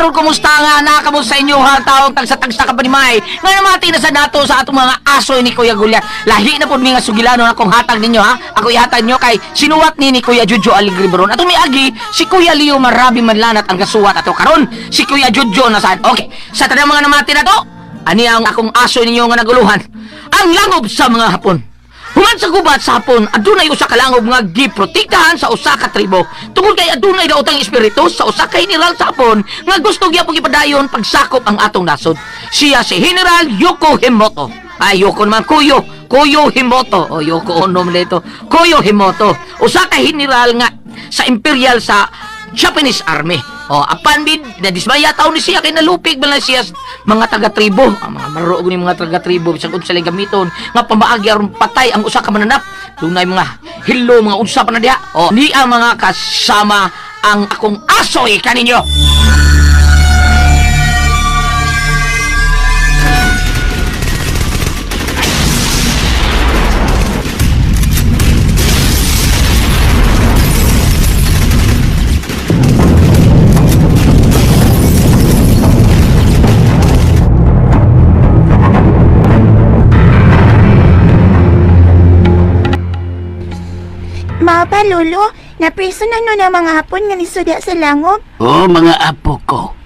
Karon kumusta nga na kamo sa inyo ha taong tagsa-tagsa ka panimay. Nga namati na sa nato sa atong mga asoy ni Kuya Gulyat. Lahi na pud mi nga sugilano na akong hatag ninyo ha. Ako ihatag nyo kay sinuwat ni Kuya Jojo Alegre Baron. Atong miagi si Kuya Leo Marabi Manlanat ang gasuwat ato karon si Kuya Jojo na saan. Okay, sa tanang mga namati na to, ani ang akong asoy ninyo nga naguluhan. Ang langob sa mga Hapon. Human sa gubat sa Hapon, adunay usa ka langob nga giprotektahan sa usa ka tribo. Tungod kay adunay daotang espiritu sa usa ka general sa Hapon nga gusto gyapon ipadayon pagsakop ang atong nasod. Siya si General Yoko Himoto. Ay, Yoko naman, Kuyo. Kuyo Himoto. O, Yoko Ono man dito. Kuyo Himoto. Usa ka general nga sa Imperial sa Japanese Army. O, apan bid, nadismaya taon ni siya kay nalupig man lang siya mga taga-tribo. Ang mga maroog ni mga taga-tribo, bisag unsa lang gamiton nga pamaagi aron patay ang usa ka mananap. Dunay mga hilo, mga unsa pa na diha. O, ni ang mga kasama ang akong asoy kaninyo. Mao pa, Lolo, napriso na no na mga Hapon nga nisuda sa langob. O mga apo ko,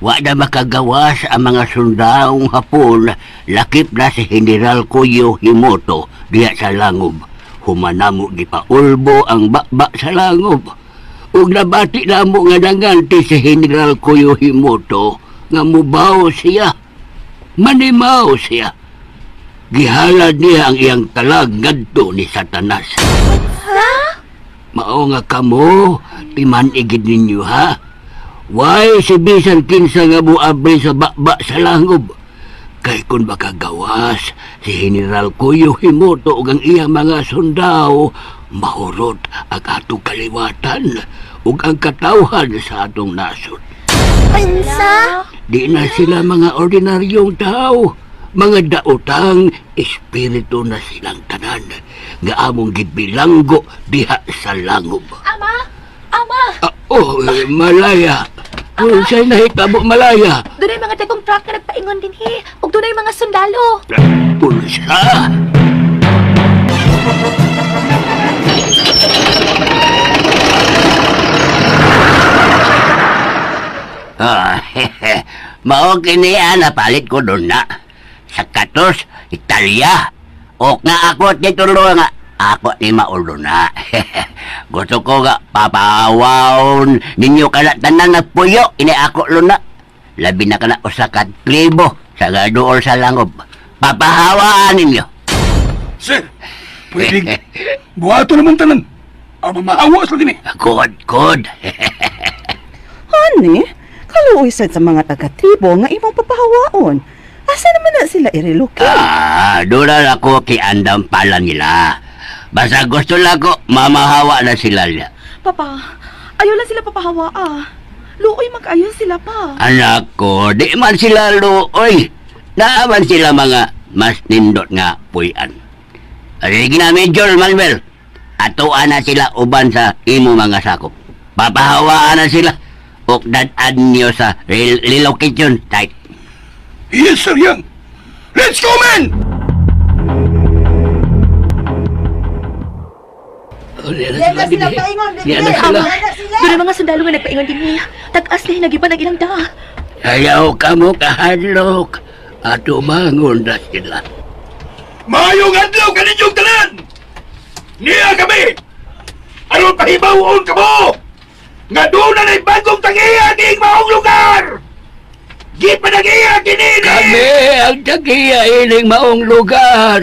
wa na makagawas ang mga sundahong Hapon, lakip na si General Kuyo Himoto diya sa langob. Humanamo gipaulbo ang bakba sa langob. Ug nabati namo nga nanganti si General Kuyo Himoto nga mubaw siya. Manimaw siya. Gihalad niya ang iyang kalag ngadto ni Satanas. Mao nga kamo, timan-igid ninyo ha. Way si bisan kinsa nga muabri sa bakba sa langob. Kay kun makagawas si General Kuyo Himoto ug ang iyang mga sundao, mahurot ang atong kaliwatan ug ang katawhan sa atong nasod. Unsa? Di na sila mga ordinaryong tao, mga daotang espiritu na silang tanan nga among gibilanggo diha sa langob. Ama! Ama! Ah, oh, eh, Malaya. Oh, sa'y nahitabo, Malaya. Dunay mga dagkong truck na nagpaingon din he. Ug dunay mga sundalo. Pulsa. Ah, mao kini napalit ko doon na. Sa katos, Italia. Ok nga ako titulo nga. Ako ni maulo na. Gusto ko nga papawon ninyo kana tanan nagpuyo ini ako luna. Labi na kana usa ka tribo sa gaduol sa langob. Papahawaan ninyo. Sir, pwede buhato naman tanan. Ang mamahawa sa din eh. Good, good. Hani, kaluoy sad sa mga taga-tribo nga imong papahawaon. Asa naman na sila i-relocate? Ah, doon na ako kiandam pala nila. Basta gusto lang ko, mamahawa na sila niya. Papa, ayaw lang sila papahawa ah. Luoy mag-ayon sila pa. Anak ko, di man sila luoy. Naaman sila mga mas nindot nga puyan. Sige na, Major Manuel. Atoan na sila uban sa imo mga sakop. Papahawaan na sila. O dad-an niyo sa relocation site. Yes, sir, yan. Let's go, men! Oh, di na sila, di na sila. Dunay mga sundalo nga nagpaingon din he. Tag-as na hinagiban ang ilang daa. Ayaw ka mo kahadlok. Ato mangon na sila. Maayong adlaw kaninyong tanan! Niya kami! Aron pahibawon ka mo! Nga doon na na'y bagong tag-iya ning maong lugar! Di pa nag-iya kinini! Kami ang tag-iya ining maong lugar.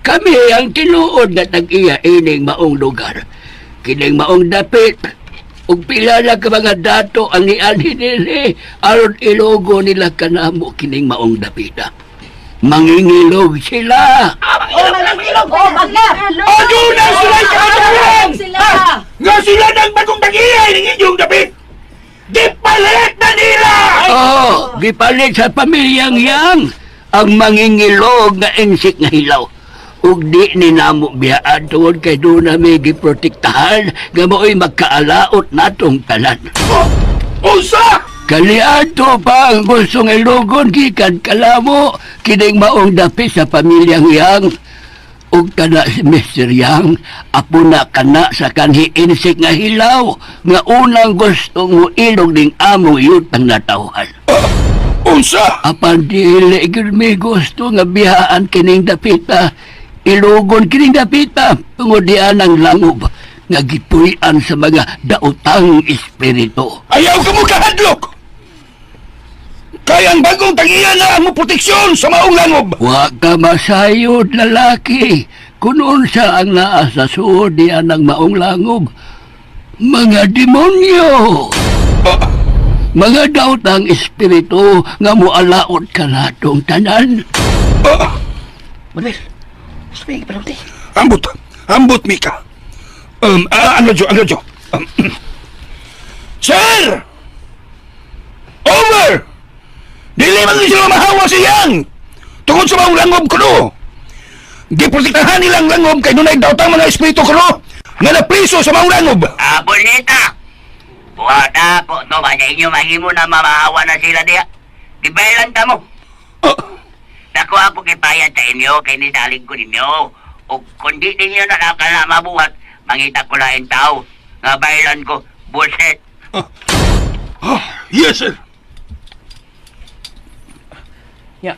Kami ang tinuod na tag-iya ining maong lugar. Kining maong dapit. Ug pila na ka mga dato ang nianhi nili aron ilogo nila kanamo kining maong dapita. Mangingilog sila. Aduna sila'y kakaturan! Nga sila ng bagong tag-iya ining inyong dapit! Gipalit na nila! Oh, gipalit sa pamilyang yang ang mangingilog nga insik nga hilaw. Ug di ni namo biyaan tungod kay doon nami giprotektahan nga mao'y magkaalaot natong tanan. Oh, Unsa? Kaliadto pa ang gustong ilugon gikan kalamo kining maong dapit sa pamilyang Yang. Ug kana si Mr. Yang, apo na kana sa kanhi insik nga hilaw nga unang gustong mo ilog ning among yutang natawhan. Unsa? Apan dili gyud mi gusto nga bihaan kining dapita. Ilugon kining dapita tungod diyan ang langob nga gipuy-an sa mga daotang espiritu. Ayaw ka mo kahadlok! Kaya ang bagong tangiyan na ang mo proteksyon sa maong langob! Wa ka masayod lalaki kung unsa ang naa sa suod diyan ang maong langob. Mga demonyo! Mga daotang espiritu nga moalaot kanatong tanan. Manuel, gusto mo yung ipanulti? Ambot! Ambot, Mika! Ano, Jo? Ano, Jo? Sir! Over! Dili man ni sila mahawa si Yang! Tungod sa maong langob kuno! Giprotektahan nilang langob kay dunay daotang mga espiritu kuno nga napriso sa maong langob! Ah, Bonita! Buhata ko to ba sa inyo mahimo na mamahawa na sila diya. Gibayaran ta mo. Ah, Dako ako kipayad sa inyo kay nisalig ko ninyo. O kung di ninyo na nakala mabuhat, mangita ko lain tao. Nga bayaran ko, bullshit. Yes, sir! Ya.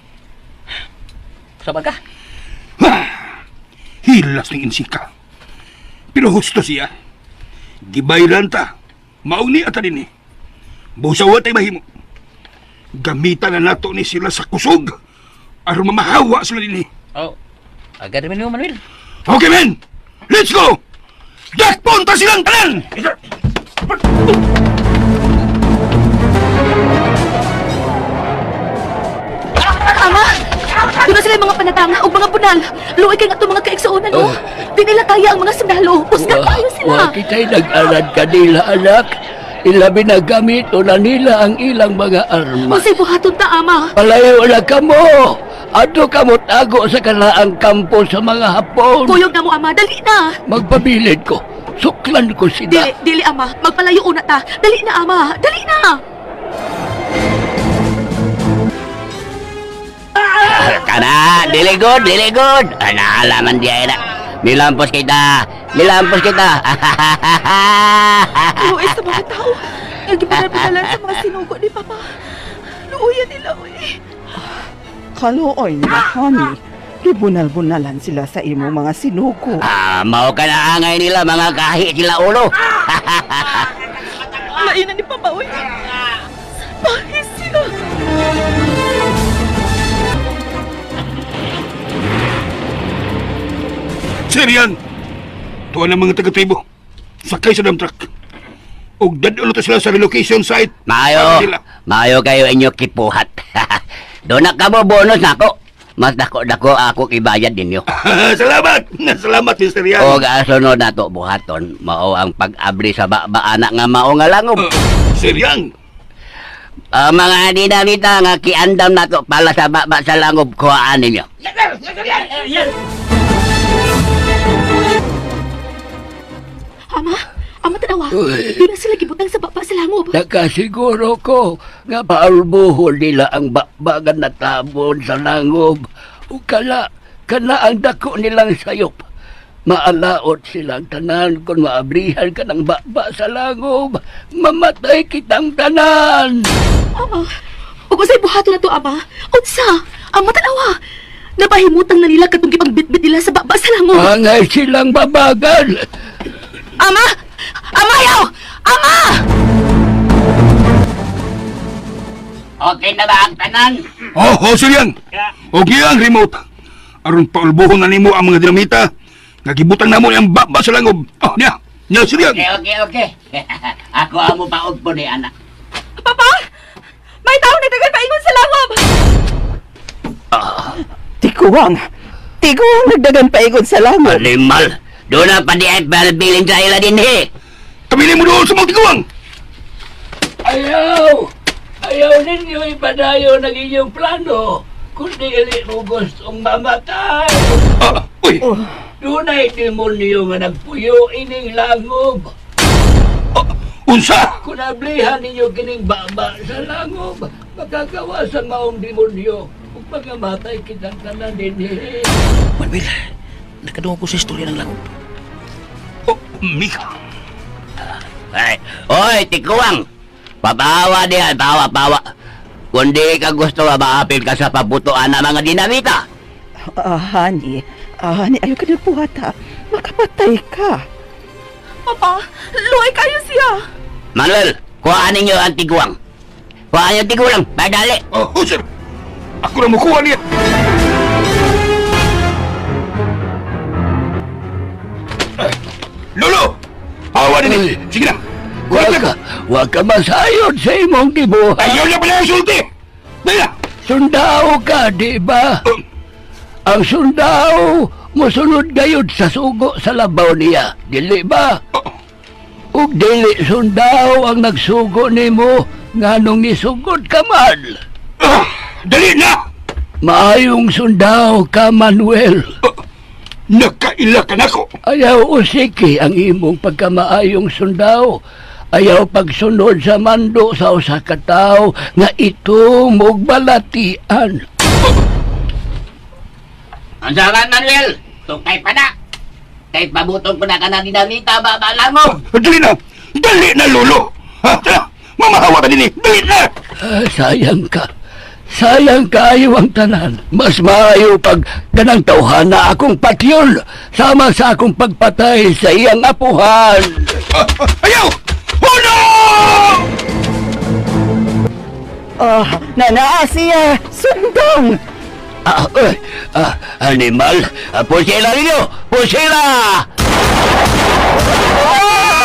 Sabag ka? Hilas ng insika. Pero husto siya. Gibayran ta. Mauni ata din eh. Busawa tay mahimo. Gamitan na nato ni sila sa kusog. Aron mamahawa sila din eh. Oh. Agad naman mo, Manuel. Okay, men! Let's go! Dakpon ta silang tanan! Ama! Doon na sila yung mga panatang o mga bunal. Luoy kay nga itong mga kaigsuonan, oh. Di nila kaya ang mga sundalo. Pusgan tayo sila. Wa kita'y nag-arad kanila, anak. Ilabi na gamit na nila ang ilang mga armas. Unsay buhaton ta, Ama? Palayo na kamo! Ato kamo tago sa kanaang kampo sa mga Hapon. Kuyog na mo, Ama. Dali na. Magpabilid ko. Suklan ko sila. Dili, dili, Ama. Magpalayo una ta. Dali na, Ama. Dali na. Kana, dili good, dili good. Naalaman di ay na. Nilampos kita. Nilampos kita. Luoy sa mga tao. Nga gibanal-banalan sa mga sinugo ni Papa. Luoyan nila, uy. Kaluoy nila, honey. Gibunal-bunalan sila sa imong mga sinugo. Ah, mao ka na angay nila mga kahi sila ulo. Lain na ni Papa, uy. Pahis sila. Sir yan! Tuwa ng mga taga-tribo. Sakay sa dump truck. Og dadalo ta sila sa relocation site. Maayo, Para sila. maayo kayo inyo kipuhat. Doon na ka mo bonus nako. Mas dako-dako ako kibayad ninyo. Salamat! Salamat, Mr. Yan. O sunod na to buhaton, mao ang pag-abli sa ba anak nga mao nga langob. Sir Yang! Mga dinamita nga kiandam nato pala sa baba sa langob kuhaan ninyo. Ama, Ama, tanawa. Uy. Doon na sila gibutang sa baba sa langob. Nakasiguro ko nga paalbuhon nila ang bakbagan na tabon sa langob. O kala, kana ang dako nilang sayop. Maalaot silang tanan kung maabrihan ka ng bakba sa langob. Mamatay kitang tanan! Ama, ug unsay buhaton na to, Ama? Unsa? Ama, tanawa. Napahimutang na nila katong gipangbitbit nila sa baba sa langob. Angay silang babagal! Ama! Ama, yaw! Ama! Okay na ba ang tanan? Oh, oh, Sir Yang! Okay ang remote. Aron paulbuhon na nimo ang mga dinamita. Nagibutang namo ang baba sa langob. Oh, niya. Niya, Sir Yang. Okay, okay. Ako ang mupaog po ni anak. Papa! May tao nagdagan paingon sa langob! Tiguang! Tiguang nagdagan paigod sa langob. Animal! Doon na pa di ay balbilin sa ila din eh. Kamili mo doon sa mga tiguang. Ayaw! Ayaw ninyo ipadayon ang inyong plano. Kundi ili mo gustong mamatay. Ah, uy. Dunay demonyo nga nagpuyo ining langob. Ah, Unsa? Kung ablihan ninyo kining baba sa langob, makagawa sa maong demonyo ug pagamatay kitang tanan dinhi. Manuel, nakadungog ko sa istorya ng langob. Oh, Mika. Ay, oy, tikuwang! Pabawa diyan, bawa, bawa. Kung di ka gusto mabaapil ka sa pabutuan ng mga dinamita. Ah, honey. Ah, honey, ayaw ka nagbuhata. Makapatay ka. Papa, luoy kayo siya. Manuel, kuhaan ninyo ang tiguang. Kuhaan niyo ang tigulang, madali. Oh, oh, sir. Ako na mukuha niya. Ah, Lolo! Awa din eh. Sige na. Wag ka, wag ka masayod sa imong gibuhat. Ayaw na pala ang sulti! Dali na! Sundao ka, di ba? Oh, Ang sundao, musunod gayud sa sugo sa labaw niya, dili ba? oh, Ug dili sundao ang nagsugo nimo nganong nisugod ka man. ah, dali na! Maayong sundao ka, Manuel. Oh, nakaila ka na ko. Ayaw usiki ang imong pagkamaayong sundao. Ayaw pagsunod sa mando sa usa ka tawo nga ito balatian. Ang saran, Manuel! Tukay pa na! Kahit pabutong ko na ka na dinamita, babalangog! Oh, dali na! Dali na, Lolo! Ha, tara! Mamahawa ka din eh! Dali na! Ah, sayang ka. Sayang kaayo ang tanan. Mas maayo pag ganang tawhana akong patyon sama sa akong pagpatay sa iyang apuhan. Ah, ah, ayaw! Oh, no! Ah, nanaa siya. Sundang! Ah, eh, ah, animal! Ah, pusila ninyo! Pusila!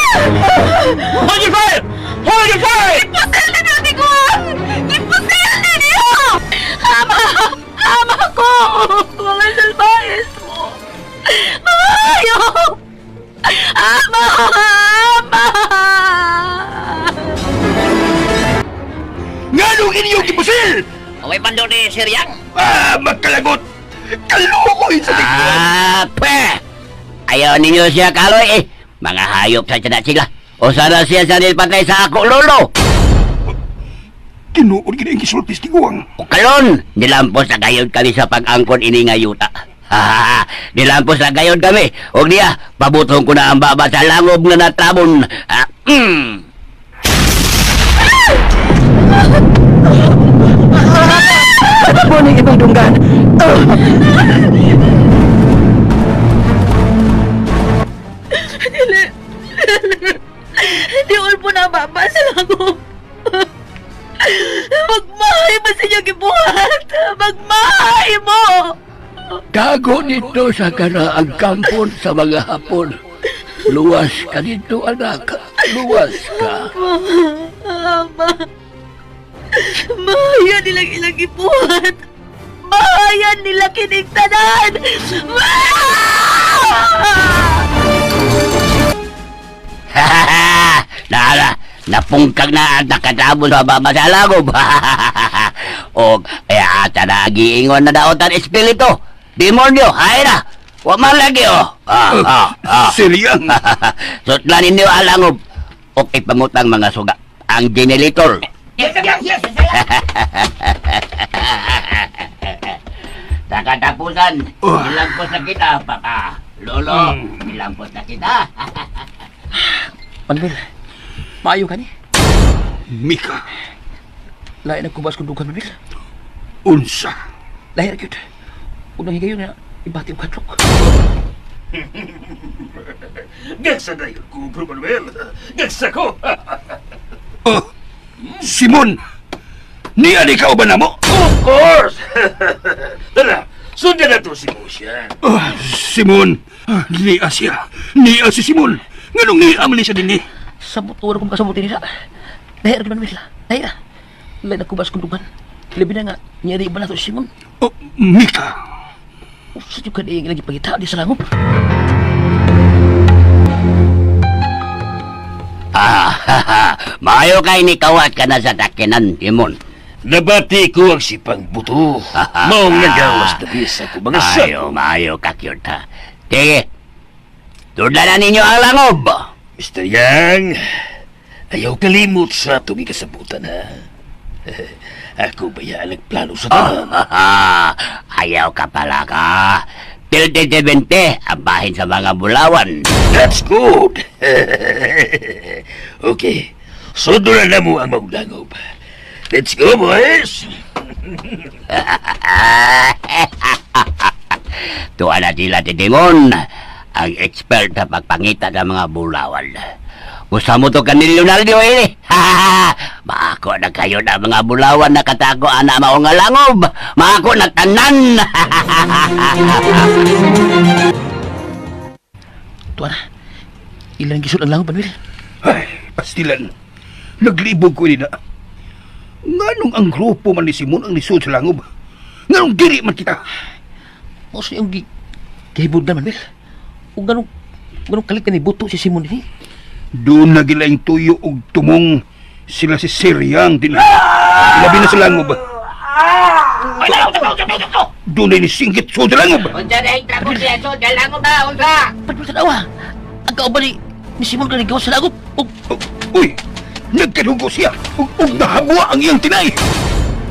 Hold your fire! Hold your fire! Ipusil na niyo, Tiguang! Ipusil na niyo! Ama! Ama ko! Mga salbahes mo! Mga hayop! Ama! Ama! Nganong inyong gipusil? Okay, pando ni Sir Yang. Ah, magkalagot! Kalukoy sa tignan! Ah, pe! Ayaw ninyo siya kaloy eh. Mga hayop sa tiyan sila. O sana siya sa nilpatay sa ako, lolo. Tinuod gid ang gisulti sa tiguang. O kalon, nilampos na gayon kami sa pag-angkon ini nga yuta. Ha, nilampos na gayon kami. O niya, pabutong ko na ang baba sa langob nga natabon. Ah, Ano ng ibang dunggan? Ah, Dili. Di ulpo na baba sa langob. Magmahay mo sa inyong gibuhat. Magmahay mo! Tago nito sa karaang kampon sa mga Hapon. Luwas ka dito, anak. Luwas ka. Ama. Mahaya nilang ilang gibuhat. Mahaya nila kining tanan. Ma! Nala, napungkag na at nakatabon sa baba sa lagob. O, ay ata na giingon na daotan espiritu. Demonyo, hay na. Wa man lagi oh. Ah, ah, ah. Siriyang! Sutlan ninyo ang langob. Okay, pangutang mga suga. Ang generator. Sa katapusan, Oh. nilampos na kita, papa. Lolo, nilampos na kita. Manuel, maayo ka ni. Mika, Lain nagkubas kong dugan, Manuel. unsa? Lahi ra gyud. Unang higayon nga ibati og hadlok. Gagsa na yun ko, Bro Manuel. Gagsa ko. Oh, Simon! Niya ni ka ba na mo? Of course! Tara, sundan na to si Mosya. Oh, Simon! Ah, Niya siya. Niya si Simon. Nganong niya man ni siya dinhi? Sabot ora kong kasabot nila. Lahi ra gyud, Manuel. Lahi ra. Lain nagkubas kong dugan. Labi na nga, nyari ba na to si Simon? Oh, Mika! Usa jud ka diing lagi pangita di sa langob. Ah, maayo kay ni kawat ka na sa takinan, Timon. Nabati ko ang sipang buto. Maong nagawas na bisa ko mga sa. Maayo, maayo ka, cute, ha. Sige, tudlan na ninyo ang langob. Mr. Yang, Ayaw kalimot sa atong ikasabutan, ha? Ako ba yan nagplano sa tanan? Ayaw ka pala ka. Tilde de 20, ang bahin sa mga bulawan. That's good. Okay. Sundo na mo ang maglangob. Let's go, boys! Tuwa na sila ti Timon, ang expert sa pagpangita ng mga bulawan. Gusto mo to kanil Leonardo eh. Maako na kayo na mga bulawan na katago ana mao nga langob. Maako na tanan. Tuwa na. Ilang gisod ang langob, Manuel. Ay, pastilan. Naglibog ko nila. Nganong ang grupo man ni Simon ang lisod sa langob? Nganong diri man kita? Mao sa iyong gihibod na, Manuel. Ug ganong, ganong kalit ka ni buto si Simon ini. Doon na gilaing tuyo og tumong sila si Siryang din. Labi na sa langob. Doon na nisingkit sa langob. Unsa na yung trapos siya so langob ba unsa? Manuel, tanawa. Ang kauban ni Simon ka nagawa sa langob. Ug Uy, nagkadugo siya. Ug nahabwa ang iyang tinay.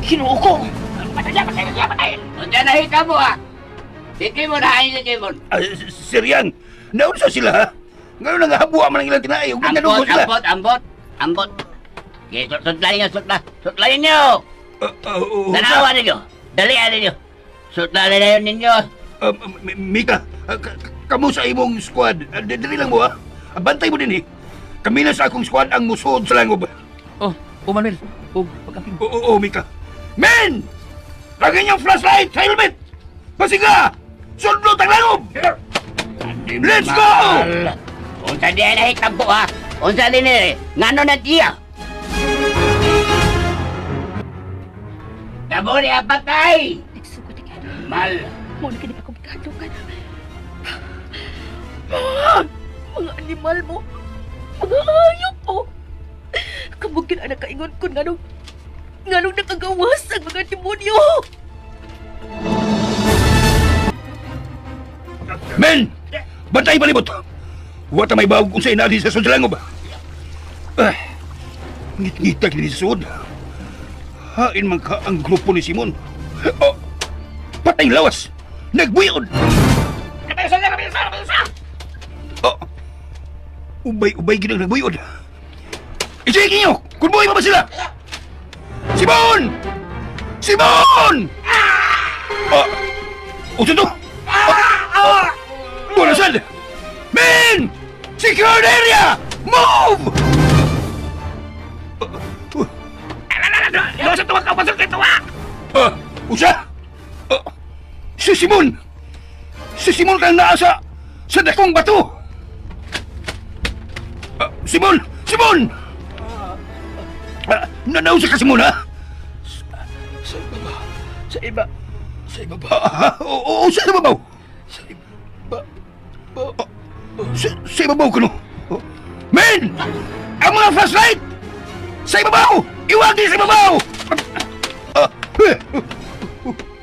Ginoo ko. Unsa na hita mo ha? Sige mo na si Simon. Ah, Siryang, naunsa sila ha? Ngayon nangahabwa man ang ilang tinay. Ug nagkadugo Ambot, sila. ambot, ambot, ambot. Okay, sutlayin niyo, sutla. Sutlayin niyo. Tanawa ninyo. Dalian ninyo. Sutlayin na yun ninyo. Mika, kamo sa imong squad, dili lang mo ha. Bantay mo din eh. Kami na sa akong squad ang musod sa langob. Oh, oh Manuel. Oh, pag-amping. Oo, oo, Mika. Men! Lagyan niyong flashlight sa helmet! Pasiga! Sundot ang langob! Let's go! Unsa di ay nahitampo ha? Unsa din eh? Ngano na tiya? Tabo ni patay! Nagsugod na kaya. Mal! Mo na kini akong kahadlukan. Mga animal mo. Mga hayop mo. Kamugin ang nakaingon ko nganong nakagawas ang mga demonyo. Men! Bantay palibot! Wata may bawag kung sa inali sa sud sa langob. Ah, ngit-ngita kini sa sud. Hain man ka ang grupo ni Simon. Oh, patay lawas! Nagbuyon! Oh, ubay-ubay ginang nagbuyod. Isigin niyo! Kung buhay pa ba sila? Simon! Simon! Oh, uso to! Oh, Bulasad! Men! Secure the area! Move! Sa tuwa ka pasok tuwa. Ah, usa! Ah, si Simon! Si Simon kang naa sa dakong bato! Ah, Simon! Simon! Ah, nanausa ka Simon, ha? Sa ibaba. Sa iba. Sa ibaba. Ah, oo, sa ibabaw! Sa iba. Sa ibabaw ko, no? Oh. Men! Ang mga flashlight! Sa ibabaw! Iwagi sa ibabaw! Ah, eh,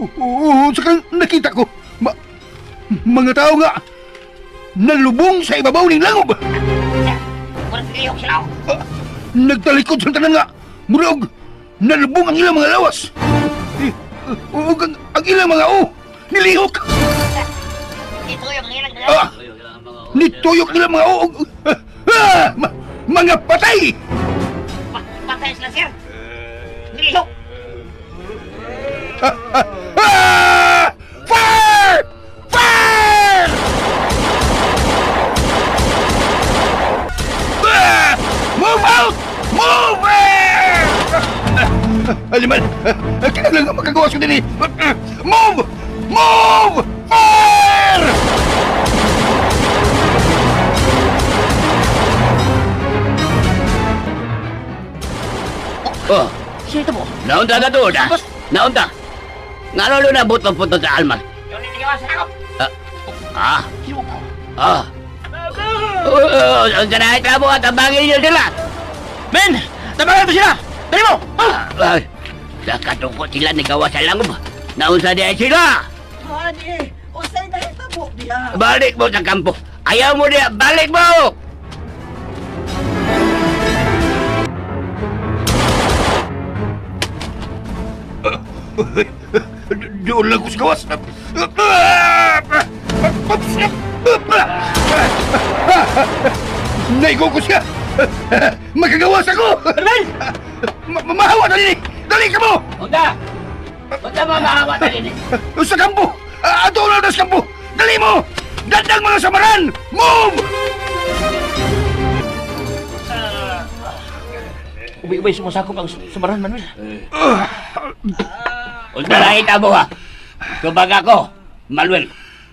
oo, saka nakita ko, mga tao nga, nalubong sa ibabaw ng langob. Ah, nagtalikod sa tanan nga, murag, nalubong ang ilang mga lawas. Eh, ug ang ilang mga o, nilihok. Ah, nituyok nila mga o, ah, mga patay! Patay sila sir. Nilihok. Ah! Fire! Fire! Ah! Move out! Move! Aliman, kailangan makagawa ko din eh. Move! Move! Fire! Oh, Siya ito mo. naunta ka doon ah. Naunta. Ngano lo na butong-puto sa almas? Ah, ah, Ginoo ko. ah. Oh, unsa na hitabo at tambangin niyo sila. Men! Tabangan mo sila! Dali mo! Ah, ah, Nakatungko sila nagawa sa langob. Naunsa di ay sila. Hani, usay nahitabo diha. Balik mo sa kampo. Ayaw mo niya, balik mo! Doon lang ko sa gawas. Naigo ko siya. Magagawas ako. Manuel! Mahawa dali! Dali ka mo! Unta! Unta mo mahawa na din. Sa kampo! Ato na sa kampo! Dali mo! Dandang mga samaran! Move! Ubay-ubay sumasakop ang sumaran, Manuel. Unta lang ita mo ha. Tubag ako, Manuel.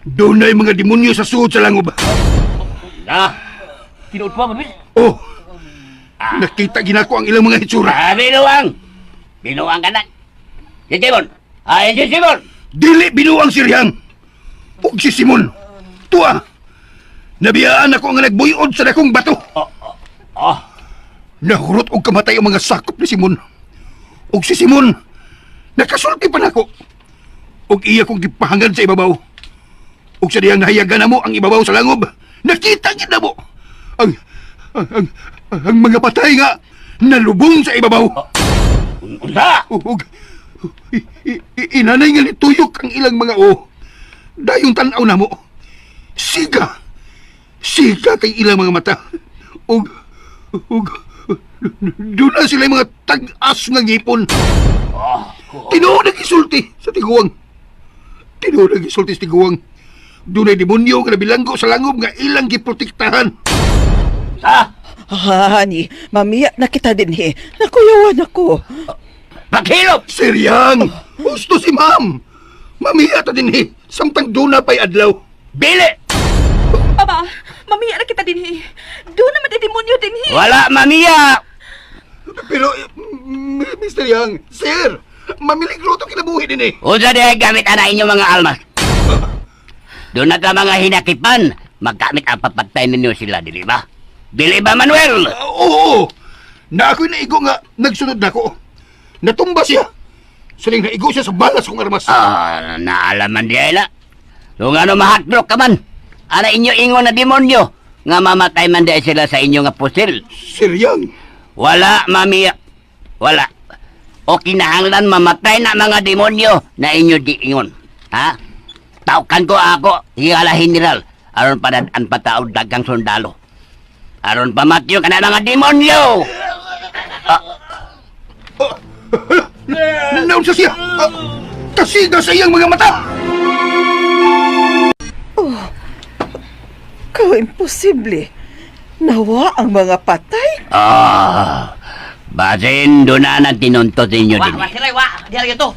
Doon na mga demonyo sa suod sa langob. Na? Tinuod pa, Manuel. Oh! Nakita ginako ang ilang mga hitsura. Ah, binuang! Binuang ka na. Si Simon! Ay, si Simon! Dili binuang siryang. Ug si Simon. Tuwa. Nabiyaan ako nga nagbuyod sa dakong bato. Oh, Nahurot og kamatay ang mga sakop ni Simon. Ug si Simon, nakasulti pa nako. Ug iya kong gipahangad sa ibabaw. Ug sa diyang nahayagan namo ang ibabaw sa langob, nakita gid namo ang ang, ang, ang mga patay nga nalubong sa ibabaw. unsa? Ug inanay nga nituyok ang ilang mga o. Dayong tan-aw namo. Siga. Siga kay ilang mga mata. Ug ug doon na sila mga tag-as nga ngipon. Tinuod ang isulti sa tiguang. Tinuod ang isulti sa tiguang. Doon ay demonyo nga nabilanggo sa langob nga ilang giprotektahan. Sa? Hani, mamiya na kita din he. Nakuyawan ako. Paghilop! Siryang! Gusto si ma'am! Mamiya ta din eh, samtang doon na pa'y adlaw. Bili! Papa, mamiya na kita dinhi. Doon naman di demonyo dinhi. Wala mamiya! Pero, Mr. Yang, sir, mamiligro itong kinabuhi din eh. Unsa dihay gamit ana inyong mga almas? Doon na ka mga hinakipan, magkamit ang papatay ninyo sila, dili ba? Dili ba, Manuel? Ah, oo, na ako'y naigo nga, nagsunod na ako. Natumba siya. Saling naigo siya sa balas kong armas. Ah, naalaman di ay la. Kung ano mahadlok ka man, ana inyo ingon na demonyo, nga mamatay man di sila sa inyo nga pusil. Sir Yang, Wala, mamiya. Wala. O kinahanglan mamatay na mga demonyo na inyo di ingon. Ha? Tawkan ko ako, higala general. Aron padad-an pataod dagang sundalo. Aron pamatyo ka na mga demonyo! naunsa siya. Ah, kasiga sa iyang mga mata. Ka, imposible. Nawa ang mga patay. Ah, basin doon na ang tinuntot ninyo Wa, din. wa, sir, wa. Diyan lagi to.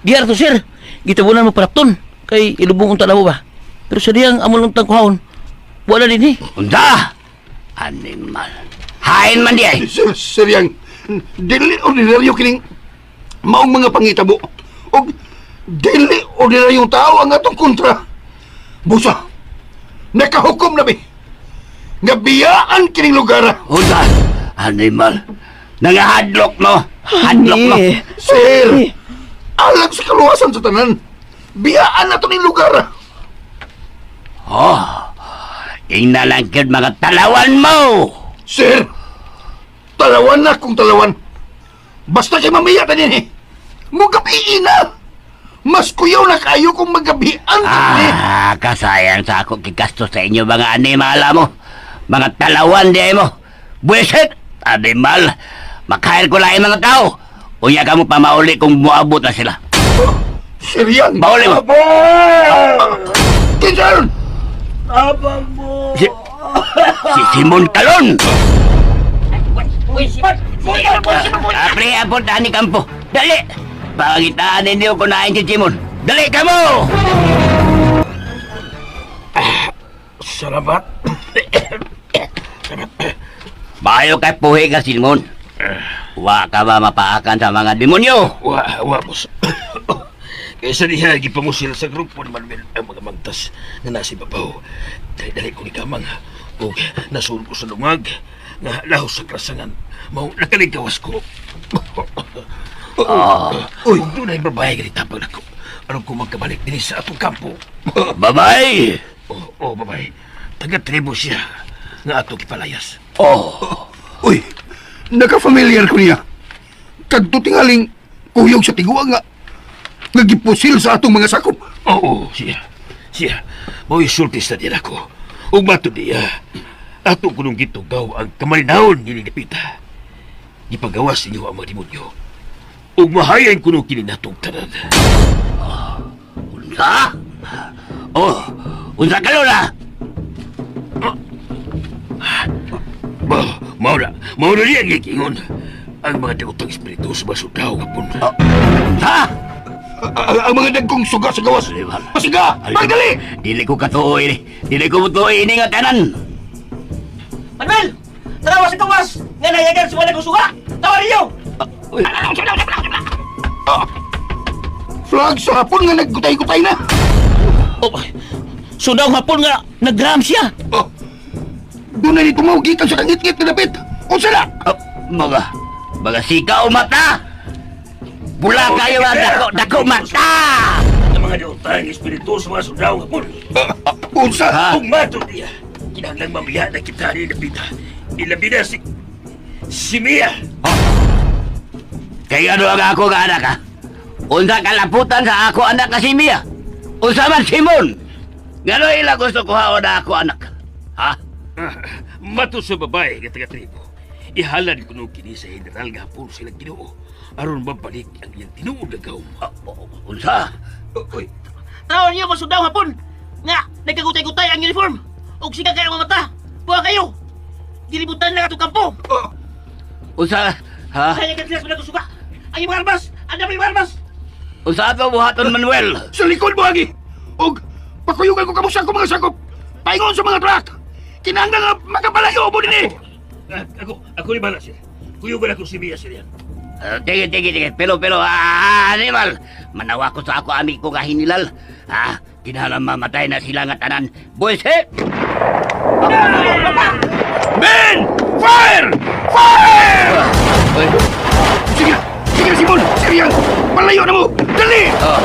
Diyan to, sir. Gitabunan mo parapton. Kay ilubong unta na mo ba? Pero sa diyang amon untang kuhaon, wala din eh. Unsa? Animal. Hain man di ay. Sir, Sir Yang, dili ordinaryo kining maong mga pangitabo. Og dili ordinaryong tao ang atong kontra. Busa, nakahukom na mi. Nga biyaan kining lugar. Unsa? Animal. Nangahadlok mo. Hadlok mo. Hani, Sir, alang sa kaluwasan sa tanan. Biyaan na to ning lugar. Oh, ingna lang gyud mga talawan mo. Sir, talawan na kung talawan. Basta kay mamiya ta din eh. Mugabiin na. Mas kuyaw na kayo kung magabian ta din eh. Ah, kasayang sa ako gigasto sa inyo mga animal mo. Mga talawan di ay mo. Buwisit! Animal! Makair ko lang yung mga tao. Unya ka mo pamauli kung muabot na sila. Sir Yang. Bauli mo. Kinsaron! Si, si Simon Talon! Apre, abot na ni Kampo. Dali! Pangitaan ninyo kung nain si Simon. Dali ka mo! Salamat. Bayo kay puhi ka, Simon. Wa ka ba mapaakan sa mga demonyo? Wa, wa, boss. Kaysa niya, gipamusil sa grupo ni Manuel ang mga mangtas nga nasa ibabaw. Dali-dali ko ni Kamang. O nasul ko sa lungag nga lahos sa krasangan. Mao nakaligawas ko. Uy, doon ay babae nga nitapag nako. Aron ko magkabalik dinhi sa atong kampo. Babay! Oh, oh, babae. Taga-tribo siya nga atong ipalayas. Oh, Uy, naka-familiar ko niya. Kadto tingaling Kuyog sa tiguang nga nga gipusil sa atong mga sakop. Oo, siya. Siya. Mao'y sultis na din ako. Ug mato niya, ato kunong gitugaw ang kamalinahon ni Dapita. Gipagawas ninyo ang mga demonyo. Ug mahayan kuno kini natong tanan. Unsa? Oh, unsa ka lola? Ba, mao na, mao na niya ang gigingon. Ang mga daotang espiritu sa mga hapon. Unsa? Ang mga dagkong suga sa gawas. Pasiga! Pagdali! Dili ko katuoy ini. Dili ko mutuoy ini nga tanan. Manuel! Tanawa sa gawas! Nga nayagan sa wala kong suga! Tawa ninyo! Flag sa hapon nga nagkutay-kutay na. Oh, sundao hapon nga nag-gram siya! Oh. Doon na nito mo gikan sa kangit-ngit na dapit. Unsa na? Oh, mga mga sikaw mata. Bula kayo ang dako dako mata. Ang mga daotang espiritu sa mga sundao hapon. Unsa? Ha? Ug mato niya, kinahanglang mamiya na kita ni Dapita. Ilabi na si... Si Mia! Kay ano ang ako nga anak ha? Unsa kalaputan sa ako anak nga si Mia? Unsa man Simon? Ngano ila gusto kuhaon na ako anak? Ha? Ah, mato sa babae nga taga-tribo. Ihalan kuno kini sa general nga hapon sila Ginoo aron mabalik ang iyang tinuod na gawom. Ah, unsa? Uy, Tanawa ninyo mga sundao hapon! Nga nagkagutay-gutay ang uniform! Og siga kayo ang mga mata! Buha kayo! Gilibutan lang atong kampo! Unsa? Ha? Nayagan sila sa wala kong suga! Ang imong armas! Ang dami imong armas! Unsa ato buhaton Manuel? sa likod mo agi. Og pakuyugan ko kamo sa akong mga sakop. Paingon sa mga truck. Kinahanglan nga makapalayo mo dinhi. Ah, ako, ako ni bala sir. Kuyugan ako si Mia sir yan. Ah, tige, tige, tige. Pero, pero, ah, animal. Manawa ko sa ako amigo nga hinilal. Ah, kinahanglan mamatay na sila nga tanan. Boys, eh! Men! Fire! Fire! Uy, Sige na! Sige na, Simon! Siriyang! Palayo na mo! Dali! oh.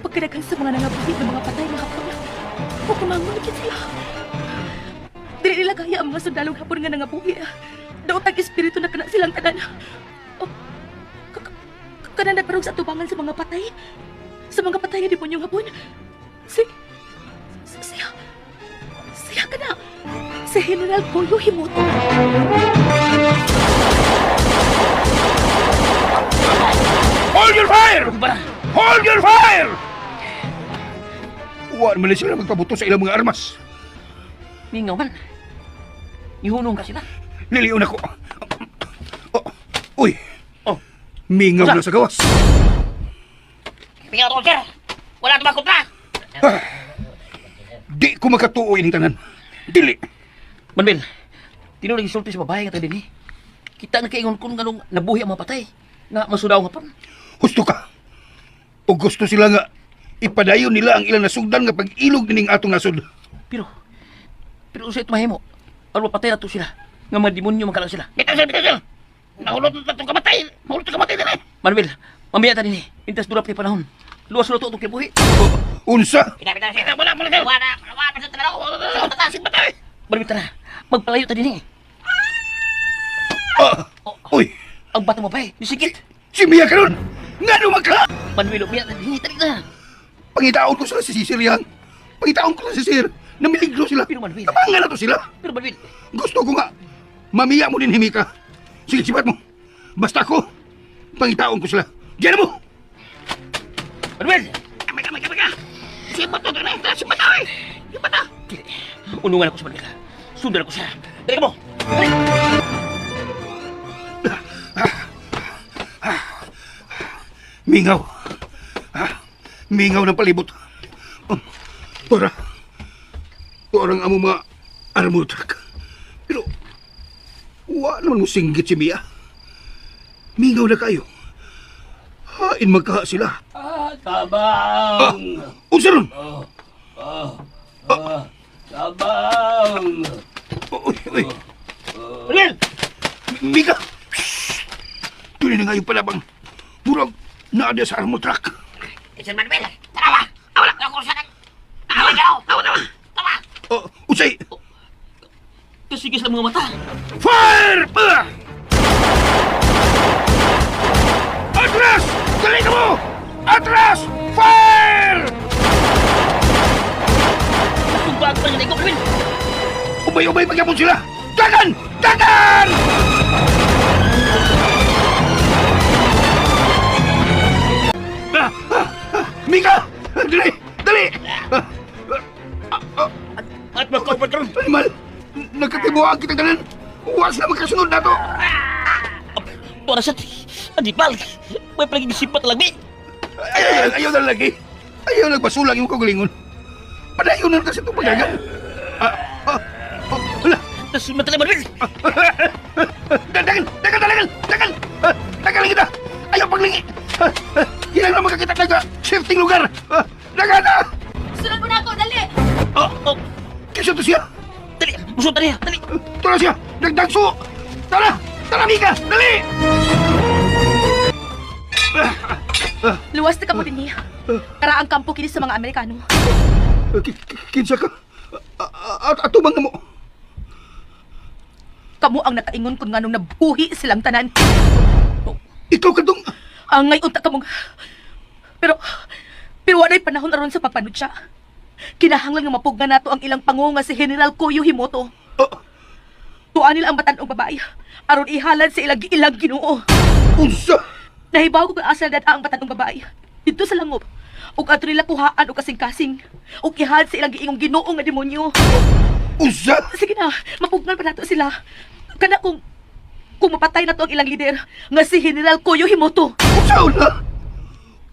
Pagkadaghan sa mga nangabuhi ng mga patay nga hapon, hukumangon na gid sila. Dili nila kaya ang mga sundalong hapon nga nangabuhi. Daot ang espiritu na kana silang tanan. Oh, kana nagbarog sa atubangan sa mga patay. Sa mga patay nga demonyong hapon. Si, si siya. Siya kana. Si General Goyo Himoto. Hold your fire! Hold your fire! Wa man na sila magpabuto sa ilang mga armas. Mingaw man! Ihunong ka sila! Liliyon ako. Oh, uy. Oh. Mingaw Unsa? na sa gawas. Mingaw to, sir! Wala ito kontra! Di ko makatuo ining tanan. Dili. Manuel, tinuod ang isulti sa babae nga tayo din eh. Kita nga kaingon kun nganong nabuhi ang mga patay. Nga masudaw nga pon. Husto ka. O gusto sila nga ipadayon nila ang ilang nasugdan nga pag-ilog nining atong nasod. Pero, pero usa ito mahimo. Aron mapatay na to sila. Nga mga demonyo man kala sila. Bitaw sir, bitaw sir! Nahulot na itong kamatay! Nahulot na kamatay din eh! Manuel, mamaya ta din eh. Intas dura pa yung panahon. Luwas na ito itong kibuhi. Unsa? Bitaw, bitaw sir! Wala, wala, wala! Wala, wala, Manuel, tara. Magpalayo ta din eh. Ah, uy, Ang batang babae, nisigit. si Mia karon. Ngano magka? Manuel, umiya ta din eh. Tali na. Pangitaon ko sila si Sir Yang. Pangitaon ko sila si Sir. Namiligro sila. Pero Manuel. Tabangan na to sila. Pero Manuel, Gusto ko nga. Mamiya mo din himika. Sige, sibat mo. Basta ako. Pangitaon ko sila. Diyan na mo! Manuel! Kamay, kamay, kamay ka! Sibat to, doon Sibat to, eh! Sibat to! Dili. Unungan ako sa Manuel. Sundan ako siya. Dali ka mo! Dali! Mingaw. Ah, mingaw ng palibot. Oh, ora. Orang amo mga armor truck. Pero, wa naman mo singgit si Mia. Mingaw na kayo. Hain magkaha sila. Ah, tabang! Unsa ron? Tabang! Uy, uy. Manuel! Mika! Shhh! Tuloy na nga yung palabang. Murag, naadya sa armor truck. Sir Manuel, tarawa! Awala! Ako sa Tawa! Tawa! Tawa! Tawa! Oh, usay! Kasigis lang mga mata. Fire! Atras! Dali ka mo! Atras! Fire! Tugbag pa nga ko, Manuel. Ubay-ubay pagyapon sila! Dagan! Dagan! Ah, ah, ah, Mika! Dali! Dali! Ah, ah, ah, At magkaupat karon. Animal! Nagkatibuan kita ganan! Huwag sila magkasunod na to! Para sa Anipal. May palagi sipat lang, bi. Ay, ay, ayaw na lagi! Ayaw nagbasulang yung kagalingon! Padayon na kasi itong pagagan! Ah, ah, oh, wala! Tas matala, Manuel. Dagan! Dagan! Dagan! Dagan! Ah, Dagan lang kita! Ayaw paglingi! Ah, ah, Kailangan na makakita ka sa shifting lugar! Ah, Dagan na! Sunod mo na ako, dali! Oh, Oh, Kinsa to siya! dali. Muso dali, dali. Tara siya! Nagdagso! Tara! Tara, Mika! Dali! Luwas na ka mo din niya. Kara ang kampo kini sa mga Amerikano. Kinsa ka? Atubang na mo! Kamo ang nakaingon kung nganong nabuhi silang tanan. Ikaw ka dong... Angay unta kamong... Pero, pero wala'y panahon aron sa pagpanutya. Kinahanglan nga mapugnan nato ang ilang pango nga si General Koyo Himoto. Oh, Tuan nila ang batan-ong babae. Aron ihalad sa ilang ilang Ginoo. unsa! Nahibaw ko kung asa dad ang batan-ong babae. Dito sa langob. Ug ato nila kuhaan og kasing-kasing. Ug ihalad sa ilang giingong Ginoo nga demonyo. Unsa! Sige na, mapugnan pa nato sila. Kana kung mapatay na to ang ilang lider nga si General Koyo Himoto. Unsaon na?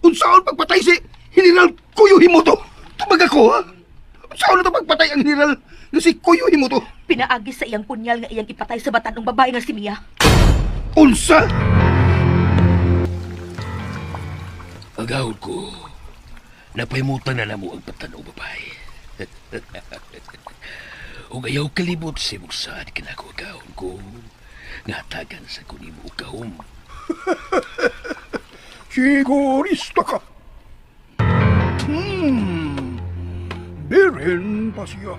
Unsaon pagpatay si General Kuyo Himoto? Tubag ako, ha? Unsaon na ito pagpatay ang General na si Kuyo Himoto? Pinaagi sa iyang punyal nga iyang ipatay sa batanong babae nga si Mia. Unsa? Agawod ko, napahimutan na namo ang patanaw babae. Ug ayaw kalibot sa imong saan kinako agawon ko, nga tagan sa kunimo og kahom. Sigurista ka. Birin pa siya.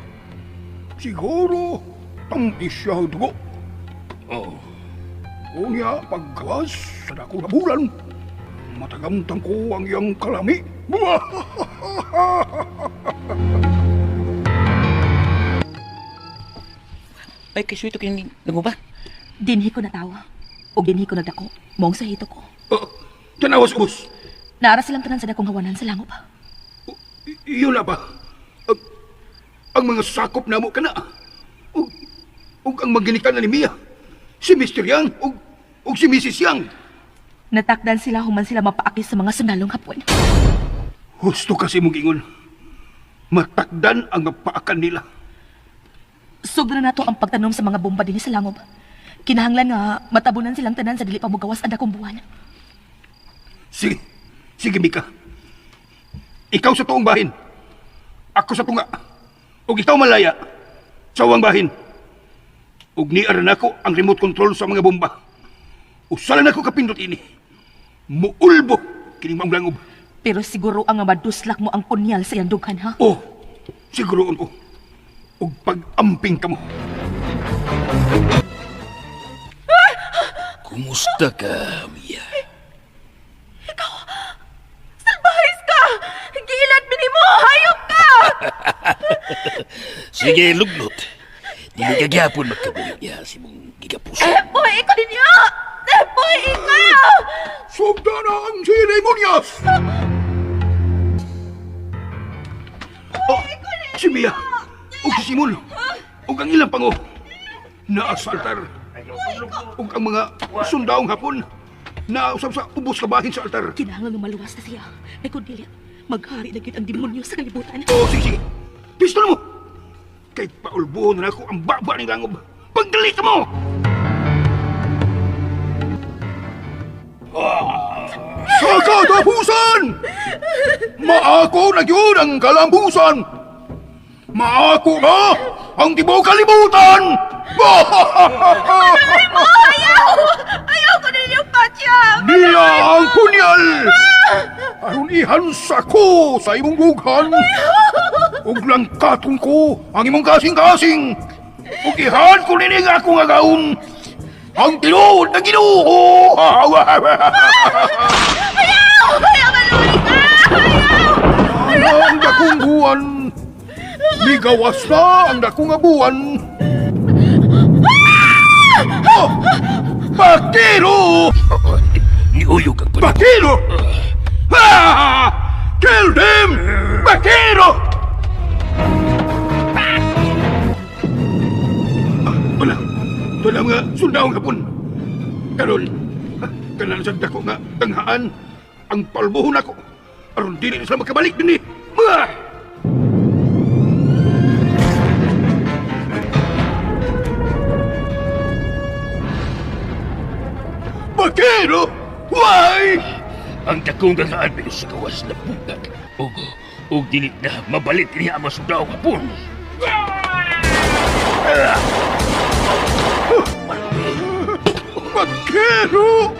Siguro, tamis siya ang dugo. Oh, Unya, pagkawas sa dako na bulan, matagamtang ko ang iyang kalami. Ay, kay suwito kini languban. Dinhi ko natawa. Ug dinhi ko nagdako. Mong sa hito ko. Oh, tanawas ubos. Naara silang tanan sa dakong hawanan sa langob. Iyon na ba? Ang mga sakop namo kana. Ug, ug ang maginikan na ni Mia. Si Mr. Yang ug, ug si Mrs. Yang. Natakdan sila human sila mapaakis sa mga sundalong Hapon. Husto kasi mong ingon. Matakdan ang mapaakan nila. Sugdo na nato ang pagtanom sa mga bomba dinhi sa langob. Kinahanglan nga matabunan silang tanan sa dili pa mogawas ang dakong buwan. Sige, sige Mika. Ikaw sa tuong bahin. Ako sa tunga. Ug ikaw malaya. Sa uwang bahin. Ug niara nako ang remote control sa mga bomba. Usala nako kapindot ini. Muulbo kining maong langob. Pero siguro ang nga maduslak mo ang punyal sa iyang dughan, ha? Oh, siguroon ko. Ug pag-amping ka mo. kumusta ka, Mia? Salbahis ka! Gilat mo! Hayop ka! Sige, lugnot. Dili ka gyapon magkabuyo niya si mong gigapuso. Buhay ko ninyo! Buhay ko! Sugda na ang seremonyas! Oh, si Mia, ug si Simon, ug ang ilang pango, naa sa altar. Ug ang mga sundaong Hapon, nausap sa ubos kabahin sa altar. Kinahanglan nga maluwas na siya. May kundili, maghari na gyud ang demonyo sa kalibutan. Oh, sige, sige. Pistol mo! Kay paulbuhon na ako ang baba ng langob. Pagdali ka mo! Sa katapusan! Maako na yun ang kalambusan! Maako na ang tibuok kalibutan! Ayaw! Ayaw ko ninyo, Patya! Niya ang punyal! Aron ihansa ko sa imong bughan! Ug langkaton ko ang imong kasing-kasing! Ug ihan ko nini nga akong agaon. Ang tinuod na Ginoo. Ayaw! Ayaw, malulig! Ayaw! Ang dakong buwan. Migawas na ang dakong abuan. Oh! Bakiro! Niuyog ang Bakiro! Ah! Kill them! Bakiro! Wala. Wala mga sundao nga hapon. Karon, kanan sa dako nga tanghaan ang palbuhon ako. Aron dili na sila makabalik dinhi. Ah! Bakero! Why? Ang dakong gangaan pero sa gawas na bugag. Ug dili na mabalik niya ang mga sundao hapon. Bakero!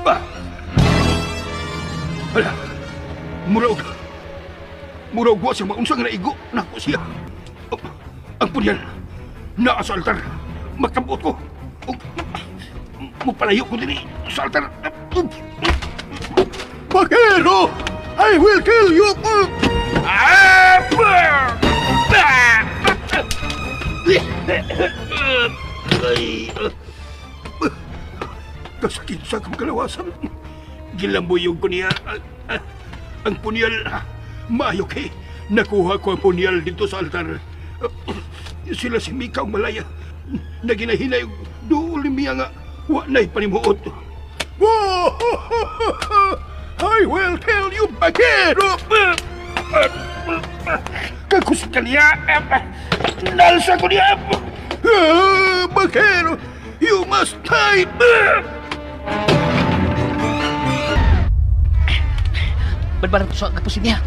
Ba? Wala. Mura og wa siya maunsa nga naigo nako siya. Oh, ang punyal naa sa altar. Makabot ko. Ug mupalayo ko dinhi sa altar. Bakero! I will kill you! Ah! Ay, kasakit sa akong kalawasan. Gilambuyog ko niya ang punyal. Maayo kay nakuha ko ang punyal dito sa altar. Sila si Mika ang malaya. Naginahinay duol ni Mia nga wa na'y panimuot. I will kill you, Bakero! Kakusot ka niya! Nalsa ko niya! Bakero! You must die! Badbaran ko sa kapusin niya.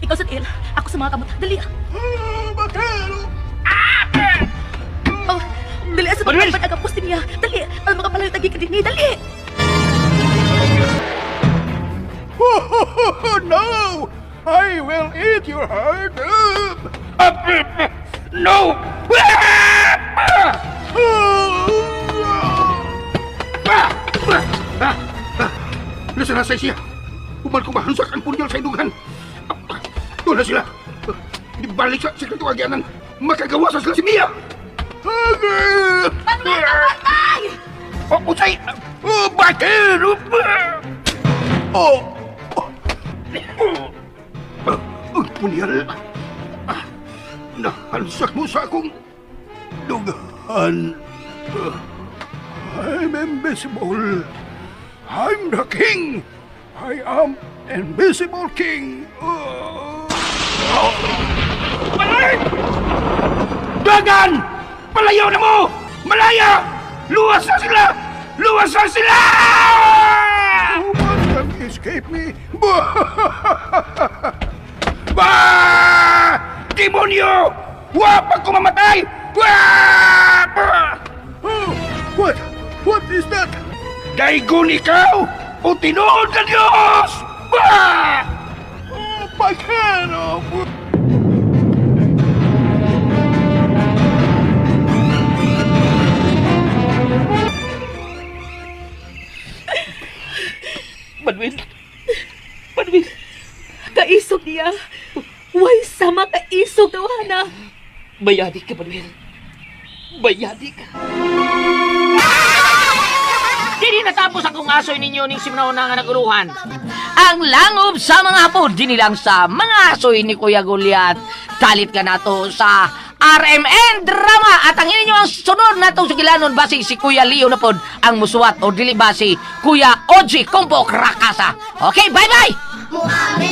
Ikaw sa tiil, ako sa mga kamot. Dali! Bakero! Oh, dali sa Manuel! mga ang kapos niya. Dali! Ang mga palayo tagi ka din. Dali! No! I will eat your heart! No! Nasa nasa siya. Umal ko mahansak ang punyal sa idugan. Doon na sila. Balik sa sekreto agyanan. Makagawa sa sila si Mia. Patay! Oh, usay! Oh, bakit? Oh! Ang punyal. Nahansak mo sa akong dugan. I'm invisible. I'm the king. I am Invisible King. Malay! Dagan! Palayo na mo! Malaya! Luwas na sila! Luwas na sila! No one can escape me. Ba! Demonyo! Wa pag kumamatay! Wa! Oh, what? What is that? Daygon ikaw! O tinuod na Diyos! Ba! Oh, Pagkano! Manuel! Manuel! Kaisog niya. Way sama kaisog tawhana. Bayani ka, Manuel. Bayani ka. Dili natapos akong asoy ninyo ning simnaw na nga naguluhan. Ang langob sa mga hapon, dinhi lang sa mga asoy ni Kuya Goliath. Talit ka nato sa RMN Drama at ang inyo ang sunod natong sugilanon basi si Kuya Leo na pod ang musuwat o dili basi Kuya Oji Kompo Krakasa. Okay, bye-bye! Muami.